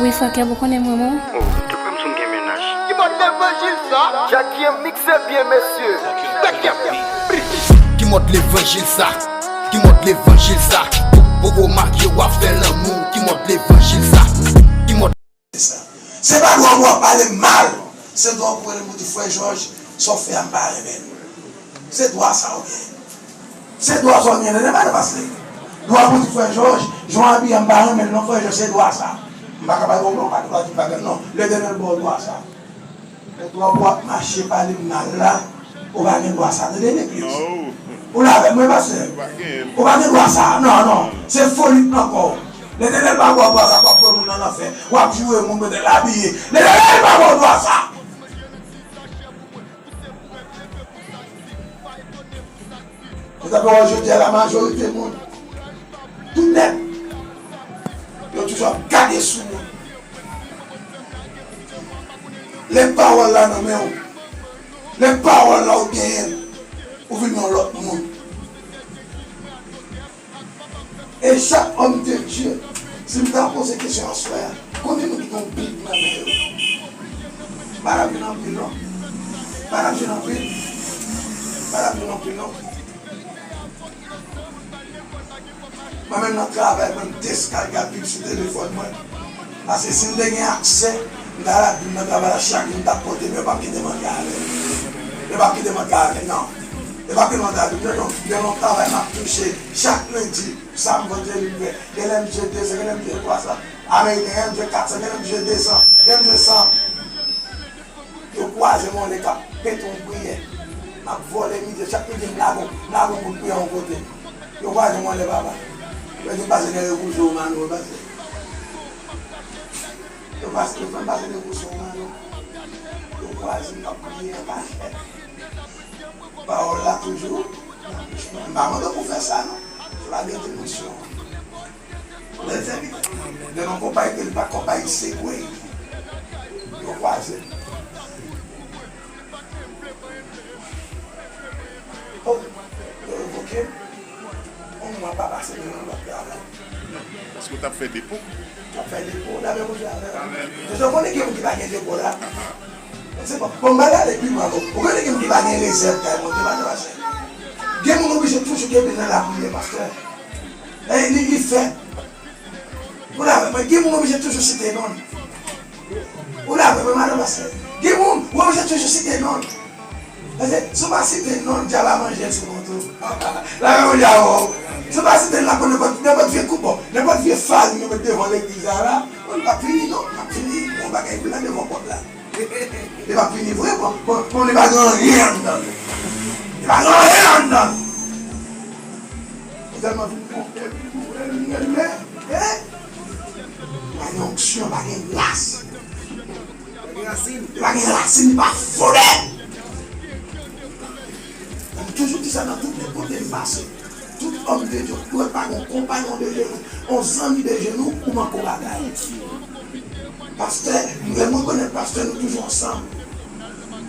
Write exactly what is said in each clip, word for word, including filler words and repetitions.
Wi, Frank, ou konnen m renmen w. Oh, tout moun sou m gen mennaj. Ki mòd levanjil sa? Jackie an mikse byen, mesye. Jackie an byen. Ki mòd levanjil sa? Ki mòd levanjil sa? Ou, ou remake w ap fè lanmou. Ki mòd levanjil sa? Ki mòd Se pa dwa pou w ap pale m mal. Se dwa pou w rele m pou di frè Jòj, sa w fè a m pa renmen l. Se dwa sa w genyen. Se dwa sa w genyen, tande madan Pasley. Dwa pou w di frè Jòj, jan w abiye a m pa renmen l non frè Jòj, se dwa sa. M pa ka pale w non, pa dwa di bagay non. Letènèl ba w dwa sa. Men dwa pou w ap mache pale m mal la, ou pa gen dwa sa, tande legliz. Ou la avè m wi pastè? Ou pa gen dwa sa, non, non. Se foli k nan kò w. Letènèl pa ba w dwa sa pou w ap voye moun nan lanfè. W ap joure moun kote l abiye. Letènèl pa ba w dwa sa. Ou ta pè wè jodi a la majorite moun, tout nèt, yo toujou ap gade sou moun. Lè pawòl la nan men w, lè pawòl la ou genyen l, ou vin yon lòt moun. E chak òm de Dye, si m ta poze kesyon aswè a, konbyen moun ki gen yon Bib nan men yo? M pa t ap vin anpil non. M pa t ap vin anpil. M pa t ap vin anpil non. Mwen menm nan travay mwen, m deskarga Bib sou telefòn mwen. Paske si m te gen aksè, m ta al ak Bib nan travay la chak jou, m t ap pote, men yo p ap kite m antre avè l. Yo p ap kite m antre avè l, non. Yo p ap kite m antre avè l. Gen yon, gen yon travay m ap touche chak lendi, sa m vant jedi m fè. Gen lè m jwe de san, gen lè m jwe twa san. Ameriken, gen lè m jwe kat san, gen lè m jwe de san, gen lè m jwe san. Yo kwaze m yon lè k ap pete yon priyè. M ap vòlè midi, chak midi m lage, m lage yon kout priyè yon kote. Yo kwaze m yon lè papa. Yo di m pase gen repoze w mano, pase. Yo pase, yo fè m pase gen repoze w mano. Yo kwaze m k ap priye an kachèt. Pawòl la toujou nan bouch mwen. M pa mande w pou fè sa non. Flagrant emotion. Lè l fè li, gen yon konpayi ke li pa konpayi Segway. Yo kwaze. Oh, yo revoke m. Yon mwa pa pase, men yon lòt travay. Paske w t ap fè depo. M t ap fè depo, dapre Bondye avè m. Paske w konnen gen moun ki pa gen depo la. Se bon, bon, m pa gade pi mal, ou konnen gen moun ki pa gen rezèv kay mwen, gen pa gen machin. Gen moun oblije toujou kenbe nan lapriyè, pastè. E li, li fè. Ou la avè mwen, gen moun oblije toujou site non l. Ou la avè mwen, madan pastè. Gen moun, ou oblije toujou site non l. Paske, si w pa site non l, dyab a manje l sou kont ou. L ap manje avè w. Si w pa site l, l ap pran nenpòt, nenpòt vye koupon, nenpòt vye farin yo met devan legliz la la. Bon, li p ap vini non, li p ap vini. Bon, bagay pou l la devan pòt la. Li p ap vini vre, bon, bon, bon, li pa gen anyen anndan l. Li pa gen anyen anndan l. Ou tèlman vin konpè, vin konpè, vin konpè, eh? Pa gen onksyon, pa gen gras. Li pa gen rasin, li pa fode. M toujou di sa nan tout lè kote m pase. Tout òm de Dye, ou wè pa gen yon konpayon de Jezi, yon zanmi de Jezi, ou manke yon bagay. Pastè, lè mwen konèt pastè, nou toujou ansanm.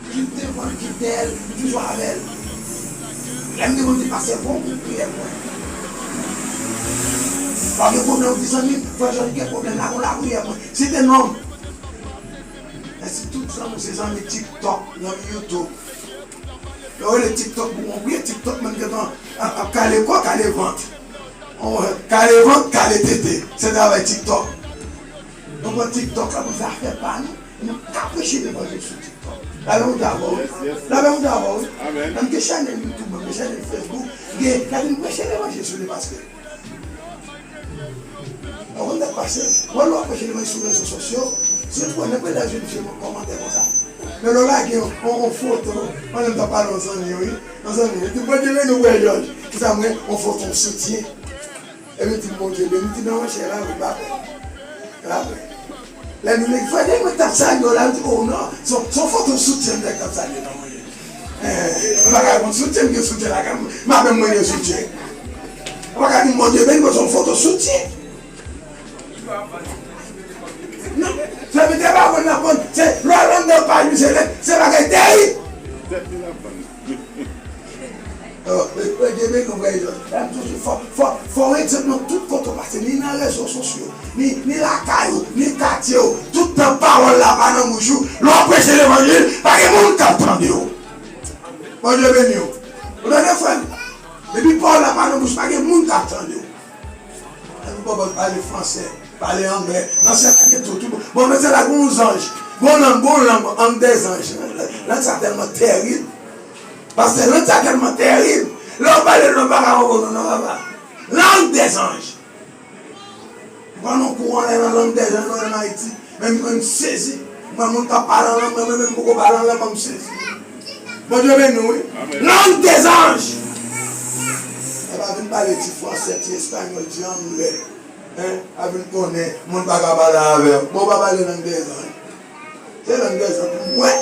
Ki devan l, ki dèyè l, m toujou avè l. Lè m devan m di pastè, bon kout priyè pou mwen. Pa gen pwoblèm, ou di zanmi m, frè Jòj gen pwoblèm, la gon lapriyè pou mwen. Site non m. Èske tout zanmi w se zanmi TikTok, zanmi YouTube? Yo rele TikTok pou mwen, oubliye TikTok menm gentan ap, ap kale kò, kale vant. Kale vant, kale tete. Se travay TikTok. Nou pran TikTok la pou n fè afè pa nou. Nou ka preche levanjil sou TikTok. Lape moun ta avè w wi. Lape moun ta avè w wi. Nan m gen chanèl YouTube, m gen chanèl Facebook. M gen, gade m preche levanjil sou li paske. Ou konn sa k pase? Wè lè w ap preche levanjil sou rezo sosyo, si w wè nenpòt lè jwenn fye kòmantè konsa. Men lè w lage yon, yon, yon foto, mwen menm t ap pale yon zanmi wi. Yon zanmi, li di m, Bondye beni w, frè Jòj. Kisa mwen, yon foto, yon soutyen. Epi l di m, Bondye beni w, m di, nan monchè, la vre, pa vre. La vre. Lè nou lè, frè, lè mwen t ap salye w la, m di, o non, se yon, se yon foto soutyen nèg t ap salye nan mwen. Eh, m pa ka reponn soutyen, m gen soutyen lakay mwen. M ap menm mwen gen soutyen. Ou pa ka di m Bondye beni, mwen se yon foto soutyen. Non, sa vle di pa konn nan konn, se lè w al anndan paj misye, se bagay terib. Tèt li la fann. Oh, Bondye beni w, frè Jòj. M toujou fò, fò, Fè w egzanp nan tout kote w pase, ni nan rezo sosyo, ni, ni lakay ou, ni katye w. Tout tan pawòl la pa nan bouch ou, lè w ap preche levanjil, pa gen moun k ap tande w. Bondye beni w. Ou tande, frè m? Depi pawòl la pa nan bouch, pa gen moun k ap tande w. Epi bòbòt pale fransè, pale anglè. Nan syèl la gen tout, tout. Bon, nan syèl la gen yon zanj. Gon lang, gon lang, langue des anges. Lang sa tèlman tèrib. Pastè, lang sa tèlman tèrib. Lè w pale l, nou pa ka konprann ou non, papa. Langue des anges. Ou pran yon kou anlè nan langue des anges, nou an Ayiti. Men mwen, m sezi. Mwen, moun k ap pale an lang, mwen menm, m poko pale an lang, mwen, m sezi. Bondye beni w, wi. Amèn. Langue des anges. E pa vin pale ti fransè, ti espanyòl, ti anglè. Hein? Pa vin konnen, moun pa ka pale avè w. Bon, w pa pale langue des anges. Se langue des anges pou mwen.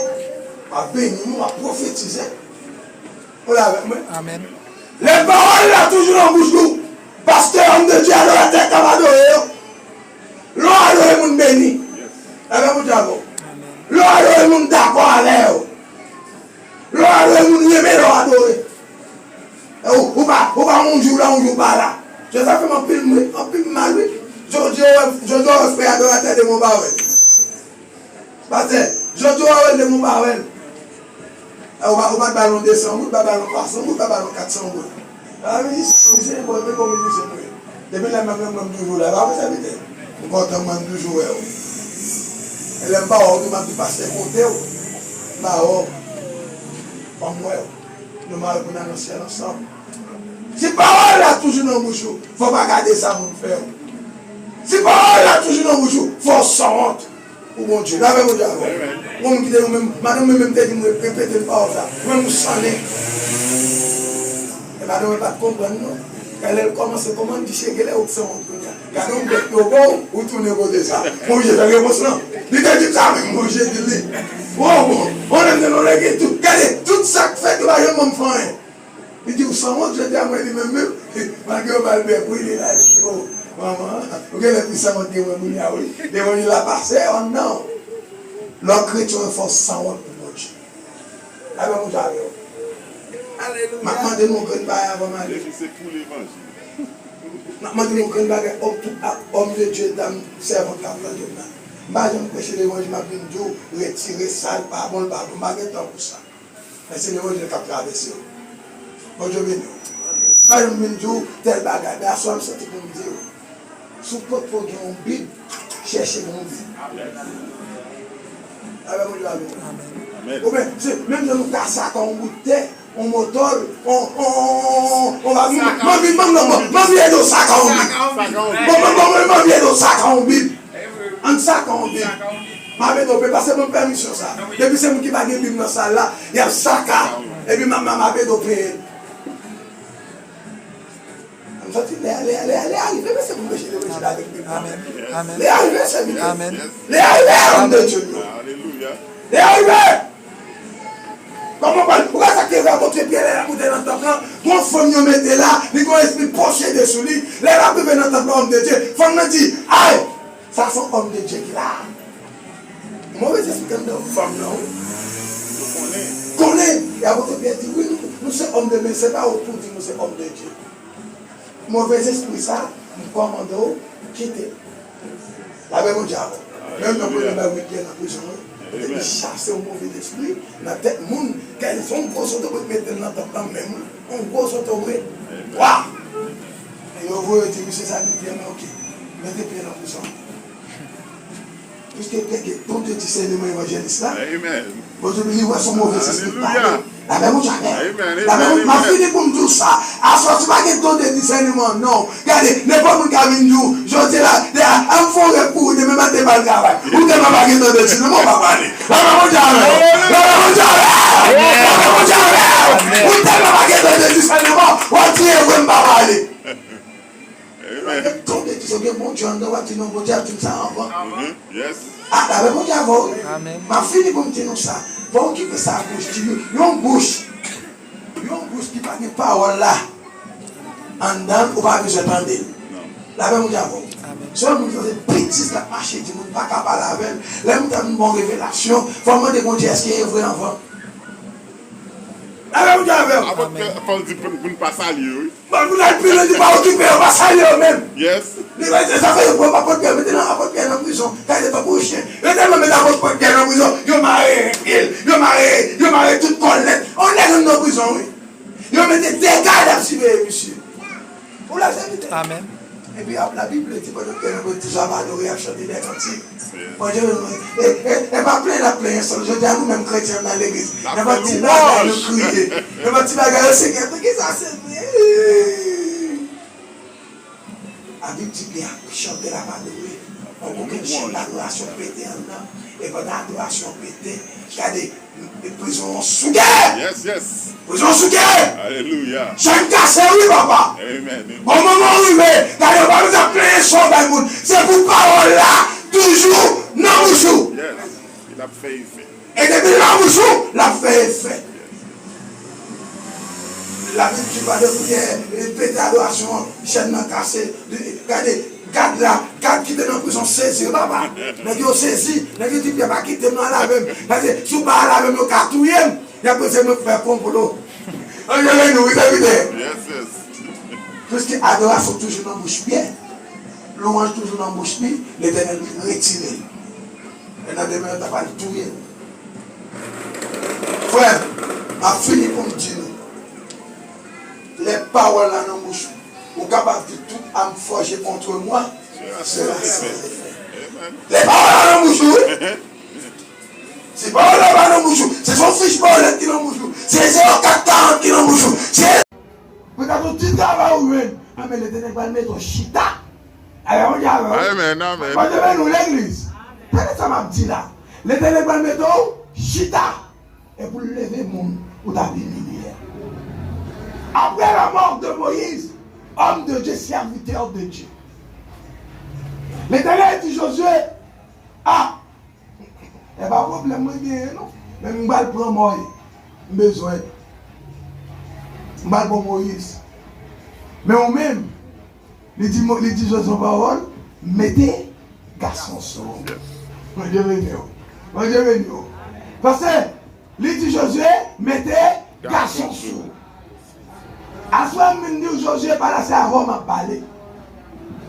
W ap beni m, w ap pwofetize. Ou la avè mwen? Amèn. Lè pawòl la toujou nan bouch ou, pastè, homme de Dieu, adoratè k ap adore yo. Lè w adore moun beni. Avè moun avè w. Lè w adore moun dakò avè w. Lè w adore moun renmen lè w adore. E ou, ou pa, ou pa yon jou la, yon jou pa la. Jezi fè m anpil, anpil mal, wi. Jodi, jodi, frè adoratè de Monbawèl. Pastè, jodi w a wè l de mou pa wè l. Ou pa, ou pa t ba l yon de san goud, ou pa ba l yon twa san goud, ou pa ba l yon kat san goud. A, mizisyen, mizisyen, bon, men bon mizisyen mwen ye. Depi lè m menm, mwen, mwen, m toujou la, pa vre, sèvitè? M kontan, mwen, m toujou wè w. E lè m pa wè w tou, m ap di pastè kote w, m pa wè w. Fò m wè w. Nou mare pou n al nan syèl ansanm. Si pawòl la toujou nan bouch ou, fò w pa gade sa moun fè w. Si pawòl la toujou nan bouch ou, fò w sanwont. Pou Bondye. Lapè Bondye avè w. Amèn. Yon moun ki te, yon menm, madanm mwen menm te di m repete pawòl sa. Ou menm ou sannen. E madanm mwen pa t konprann non. Kè lè l kòmanse kòmann di chege lè ou t sanwont kounye a. Gade yon bèt yo ba w, ou tounen kote sa. Bondye fè repons lan. Li te di m sa menm, Bondye di li. Wo, bon, on lè m te nan lè gen tout. Gade, tout sa k fèt, yo pa janm ban m fè anyen. Li di, "Ou sanwont jodi a?" Mwen di, "Menm, menm." Malgre yo ba l bèk, wi, li la, li di, "O, manman, ou genlè pi sanwont ke mwen kounye a, wi." Levanjil la pase anndan w. Lè w kretyen, fò w sanwont pou Bondye. Lapè Bondye avè w. Alelouya. M ap mande nou yon grenn bagay avan m ale. Depi se pou levanjil. M ap mande nou yon grenn bagay, òm, tout, a, òm de Dye, dam, sèvant k ap tande m nan. M pa janm preche levanjil, m ap vin di w, retire sa, l pa bon, l pa bon. M pa gen tan pou sa. Men se levanjil k ap travèse w. Bondye beni w. M pa janm vin di w tèl bagay, men aswè a m santi pou m di w. Si w potko gen yon Bib, chèche gen yon Bib. Amèn. Avè Bondye avè w. Amèn. Oubyen, se menm jan nou ka saka yon bout tè, yon motòl, yon, yon, yon, yon, yon, yon, manmi, manmi, manmi, manmi ede w saka yon Bib. Saka yon Bib. Bon, bon, bon, bon, manmi ede w saka yon Bib. Ann saka yon Bib. M ap ede w, pase ban m pèmisyon sa. Depi se moun ki pa gen Bib nan sal la, y ap saka. Epi m ap, m ap ede w peye. M santi lè, lè, lè, lè a rive, men se pou m preche levanjil avèk Bib la. Amèn. Amèn. Lè a rive, sèvitè. Amèn. Lè a rive, òm de Dye yo. Alelouya. Lè a rive. Kòman pral, ou wè sa k te rive apot Pyè lè l ap moute nan tanp lan, gon fanm yo mete la, li gon espri posyede sou li. Lè l ap rive nan tanp lan, òm de Dye, fanm nan di, ay, sa se yon òm de Dye ki la. Move espri anndan fanm nan, wi. Yo konnen. Konnen. E apot Pyè di, wi, nou, nou se òm de, men se pa ou pou di nou se òm de Dye. Move espri sa, m kòmande w kite l. Lapè Bondye avè w. Menm nan premye bagay, met Pyè nan prizon, wi. Yo te vin chase yon move espri nan tèt moun, kè l se yon gwo zotobre, mete l nan tanp lan menm, wi. Yon gwo zotobre. Wa! E yo voye di, misye sa li di, men oke. Mete Pyè nan prizon. Piske Pyè gen don de disèneman evanjelis la. Amen. Bondye li wè se yon move espri k pale. Alelouya. Lapè Bondye avè w. Amen, amen, amen. Lapè Bondye, m ap fini pou m di w sa. Aswè, si w pa gen don de disèneman, non. Gade, nenpòt moun ka vin di w, jodi a, de a, a m fè yon rèv pou ou, demen maten m al travay. Ou tèlman pa gen don de disèneman, ou pa pale. Lapè Bondye avè w. Lapè Bondye avè w. Lapè Bondye avè w. Ou tèlman pa gen don de disèneman, w ap di, e vre m pa pale. Amen. Gen ton de ti, gen Bondye anndan, w ap di non, Bondye ap di m sa anvan. Mhm. Yes. A, lapè Bondye avè w. Amen. M ap fini pou m di nou sa. Pa okipe sa bouch di, yon bouch. Yon bouch ki pa gen pawòl la anndan l, ou pa bezwen tande l. Non. Lapè Bondye avè w. Amen. Se yon moun ki sanse betiz k ap mache, di moun pa ka pale avè l. Lè m tande yon bon revelasyon, fò m mande Bondye, èske e vre anvan? Avè Bondye avè w. Apot Pyè, fò l di pou n, pou n pa salye yo, wi. Bon, pou n al pi lwen, li pa okipe yo, pa salye yo menm. Yes. Li pa, sa fè yo pran apot Pyè, mete nan apot Pyè nan prizon, kay de tankou chen. Yo tèlman mete apot Pyè nan prizon, yo mare pye l, yo mare, yo mare tout kò l nèt. On nèg anndan prizon, wi. Yo mete de gad ap siveye misye. Ou la, sèvitè? Amèn. Epi ap, Labib di, pandan ke yo ti swa ap adore, ap chante de kantik. Bondye, e, e, e pa plenn ap plenn sèl. Jodi a, nou menm kretyen nan legliz, nenpòt ti bagay nou kriye. Nenpòt ti bagay yo, Senyè, poukisa se vre? Labib di, gen ap chante, l ap adore. On kokenn chen adorasyon pete anndan. E pandan adorasyon pete, gade, prizon an souke! Yes, yes. Prizon an souke! Alelouya. Chenn kase, wi, papa. Amen. Bon moman rive. Gade, yo pa bezwen plenyen sa w bay moun. Se pou pawòl la toujou nan bouch ou. Yes. L ap fè efè. E depi l nan bouch ou, l ap fè efè. Labib di pa de priyè, e pete adorasyon, chèn nan kase. Gade, gad la, gad ki te nan prizon sezi, wi, papa. Nèg yo sezi, nèg yo di, Pyè pa kite m nan lave m. Paske si w pa lave m, yo ka touye m. Y ap panse mwen fè konplo. Anjele nou, wi, sèvitè. Yes, yes. Piske adorasyon toujou nan bouch Pyè, lwanj toujou nan bouch li, Letènèl retire l. E nan demen, yo ta pral touye l. Frè m, m ap fini pou m di nou, lè pawòl la nan bouch ou, ou kapab di, toute arme forgée contre moi sera sans effet. Lè pawòl la nan bouch ou, wi. Si pawòl la pa nan bouch ou, se yon fich bòlèt ki nan bouch ou, se zewo kat karant ki nan bouch ou, se petèt yon ti travay ou jwenn, anben Letènèl pral mete w chita. Alè, Bondye avè w. Amèn, amèn. Bondye beni w, legliz. Tande sa m ap di la. Letènèl pral mete w chita. E pou l leve moun ou t ap imilye a. Après la mort de Moïse, homme de Dieu, serviteur de Dieu, Letènèl di Josué, a, e pa pwoblèm mwen genyen non. Men m pral pran mò yo. M bezwen. M pral pran Moyiz. Men ou menm, li di, Mo- li di Jozye yon pawòl, mete gason sou ou. Bondye beni w. Bondye beni w. Paske li di Jozye, mete gason sou ou. Aswè m vin di w, Jozye pa la, se avè w m ap pale.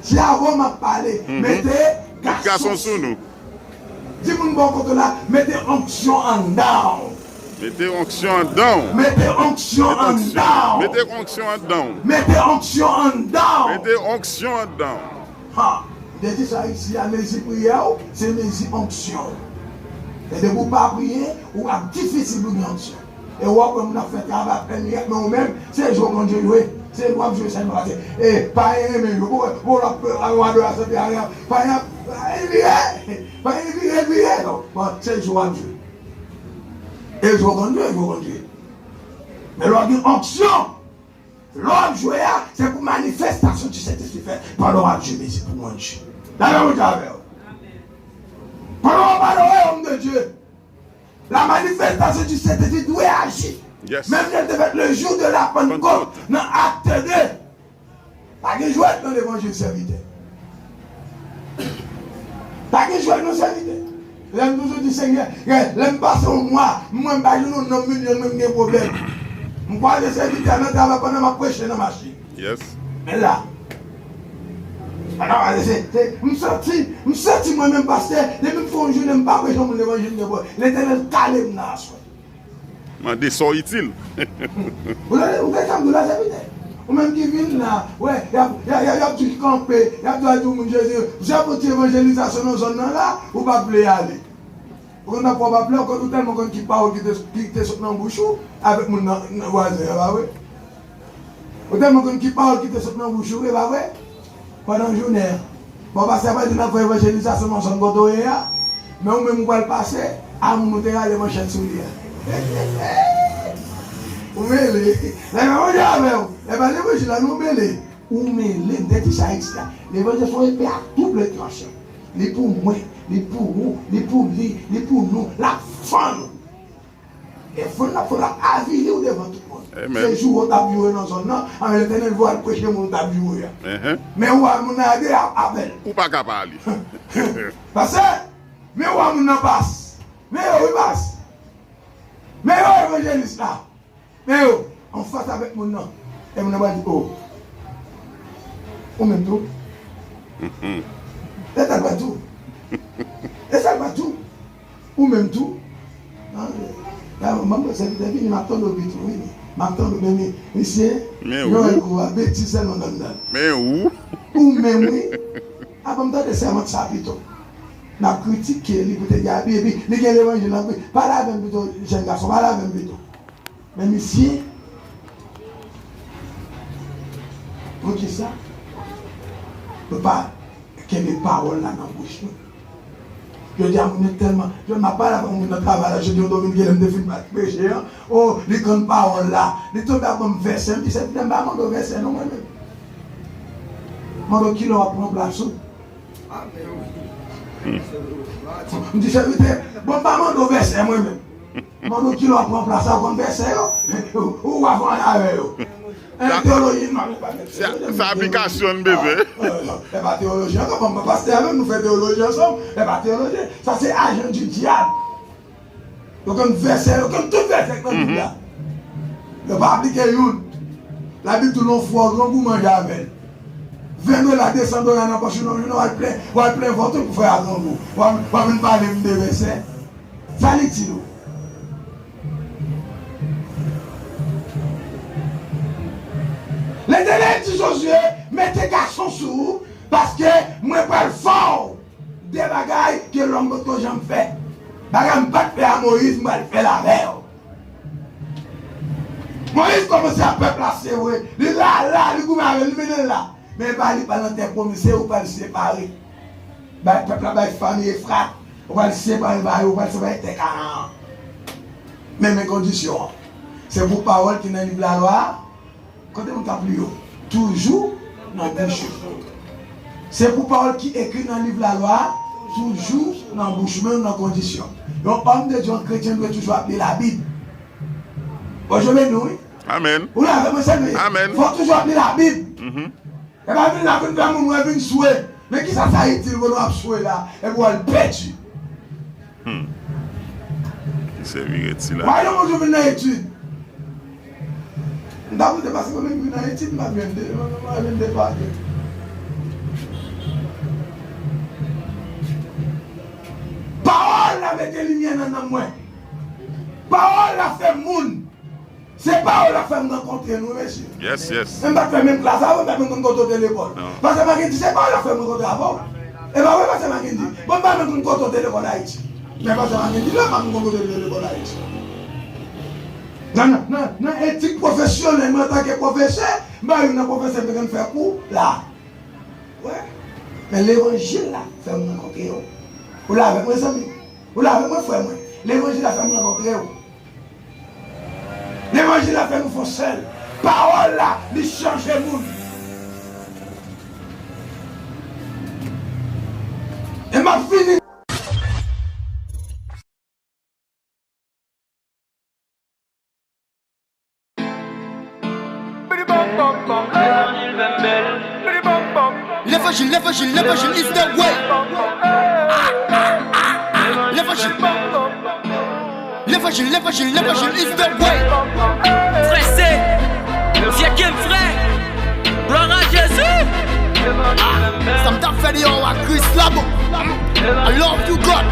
Se avè w m ap pale. Mete gason sou nou. Di moun bò kote w la, mete onksyon anndan w. Mete onksyon anndan w. Mete onksyon anndan w. Mete onksyon anndan w. Mete onksyon anndan w. Mete onksyon anndan w. Ha! M te di sa isi a, mezi priyè w, se mezi onksyon w. E depi w pa priye, ou ap difisil pou gen onksyon. E w ap wè moun ap fè travay, ap fè mirak, men ou menm, se jwe w konn jwe, jwe. Se w ap jwe sèlman, paske, e, payen renmen jwe. Pou, pou w ap, ap, ap, ap, ap, payen, payen vire, payen vire, vire, non. Bon, se jwe w ap jwe. E jwe w konn jwe, jwe w konn jwe. Men lè w gen onksyon, lè w ap jwe a, se pou manifestasyon di Sentespri fèt pandan w ap jwe mizik pou Bondye. Lapè Bondye avè w. Pandan w ap adore, homme de Dieu, la manifestation du Saint-Esprit dwe aji. Menm jan l te fèt le jou de la Pentecôte nan Acte deux. Pa gen jwèt nan levanjil, sèvitè. Pa gen jwèt non, sèvitè. Lè m toujou di, Senyè, lè m pase yon mwa, mwen m pa jwenn yon nonm milyon, mwen m gen pwoblèm. M kwaze sèvitè a nan travay pandan m ap preche nan machin. Yes. Men la, pandan m ap preche, se, m santi, m santi mwen menm pastè, depi m fè yon jounen m pa preche yon moun levanjil, m gen pwoblèm. Letènèl kale m nan aswè. Mande sa w itil. Ou tande, ou tande sa m di w la, sèvitè? Ou menm ki vin la, wè, y ap, y ap, y ap, y ap di w kanpe, y ap di w al di w moun Jezi, Jezi ap fè yon ti evanjelizasyon nan zòn nan la, ou pa vle ale. Ou konn nan pwòp ap lè, ou konn, ou tèlman konn ki pawòl ki te, ki te sot nan bouch ou, avèk moun nan, nan vwazen an, pa vre? Ou tèlman konn ki pawòl ki te sot nan bouch ou, e pa vre? Pandan jounen an. Bon, pastè a pral di n ap fè evanjelizasyon nan zòn kote w ye a, men ou menm ou pral pase, a moun ou te rale manchèt sou li a. Ou mele. Lè men Bondye avè w. Lè pa levanjil la, nou mele. Ou mele. M te di sa isi la. Levanjil se yon epe a double tranchant. Li pou mwen, li pou ou, li pou li, li pou nou. L ap fann ou. E fann l ap fann, l ap avili w devan tout moun. Se joure w t ap joure nan zòn nan, anben Letènèl voye w al preche moun ou t ap joure a. Men ou a moun nan ede avè l. Ou pa ka pa ale. Pastè, men ou a moun nan pas. Men yo, wi, pas. Men yo, evanjelis la. Men yo, anfas avèk moun nan. E moun nan pral di, o, ou menm tou. E sa l pral di w. E sa l pral di w. Ou menm tou. Ban m sèvitè vini, m ap tande w pito, vini. M ap tande w, men misye, men ou, yon kou a betiz sèlman anndan. Men ou. Ou menm, wi. A, ban m tande sèmant sa pito. N ap kritike li pou te di abi, epi li gen levanjil nan pri. Pale avè m pito, jèn gason, pale avè m pito. Men misye, poukisa nou pa kenbe pawòl la nan bouch nou? Jodi a, moun yo tèlman, jodi a, m ap pale avèk yon moun nan travay la, jodi yon dominiken, lè m te fin preche an, o, li konn pawòl la, li tonbe ap ban m vèsè, m di, sèvitè, m pa mande w vèsè non, mwen menm. Mande w kilè w ap pran plas ou. M di, sèvitè, bon, m pa mande w vèsè, mwen menm. Mande w kilè w ap pran plas la, ou konn vèsè yo? Ou ap ann avè yo. Sa, teoloji, non, nou pa met sa, teoloji, sa aplikasyon n bezwen. E pa teoloji ankò, bon, pastè a menm, nou fè teoloji ansanm. E pa teoloji, sa se ajan di dyab. Yo konn vèsè, yo konn tout vèsè k nan Bib la. Yo pa aplike youn. Labib di w, lè w fou, grangou manje avè l. Ven dola, de san dola nan pòch ou, nan jounen, w al plen, w al plen vant ou pou fè a grangou. W ap, w ap vin pale m de vèsè. Sa l itil ou? Letènèl di Jozye, mete gason sou ou, paske mwen pral fè w de bagay ke lòm potko janm fè. Bagay m pa t fè a Moyiz, m pral fè l avè w. Moyiz kòmanse ak pèp la, se vre. Li la, la, li goumen avè l, li mennen l la. Men pa li pral nan tè pwomiz, se ou pral separe. Bay pèp la, bay fanmi Efrat, ou pral separe ba yo, ou pral separe tè Kanan an. Men, men kondisyon an. Se pou pawòl ki nan liv lalwa a, kote moun k ap li yo? Toujou nan bouch ou. Se pou pawòl ki ekri nan liv lalwa a, toujou nan bouch ou, men nan kondisyon. Yon òm de Dye, yon kretyen dwe toujou ap li Labib. Bondye beni w, wi. Amèn. Ou la avè mwen, sèl mwen ye. Amèn. Fò w toujou ap li Labib. Mhm. E pa vin la vin fè moun wè vin swe. Men kisa sa itil pou nou ap swe la? Epi w al pèdi. Hmm. Ki sèvi reti la. Wè yon moun vin nan etid. M ta pote pase mwen menm vin nan etid, m pa vin de, m pa vin de pake. Pawòl la mete limyè nan nanm mwen. Pawòl la fè moun. Se pawòl la fè m rankontre nou, mesye. Yes, yes. Men m pa t fè menm klas avè w, m pa t menm konn kote w te lekòl. Non. Pastè Mackendy, se pawòl la fè m rankontre avè w. E pa vre, pastè Mackendy? Bon, m pa menm konn kote w te lekòl Ayiti. Men pastè Mackendy, la, m pa menm konn kote w te lekòl Ayiti. Nan, nan, nan, nan etik pwofesyonèl mwen antanke pwofesè, m pa youn nan pwofesè m te konn fè kou la. Wè. Men levanjil la fè m rankontre w. Ou la avèk mwen, zanmi? Ou la avèk mwen, frè mwen? Levanjil la fè m rankontre w. Levanjil la fè nou fè yon sèl. Pawòl la, li chanje moun. E m ap fini. Levanjil, levanjil, levanjil is the way. Levanjil. Levanjil, levanjil, levanjil is the way. Frè se, fye ke m frè. Glwa a Jezi. Ah, sa m t ap fè deyò a Kris la, bon. I love you, God.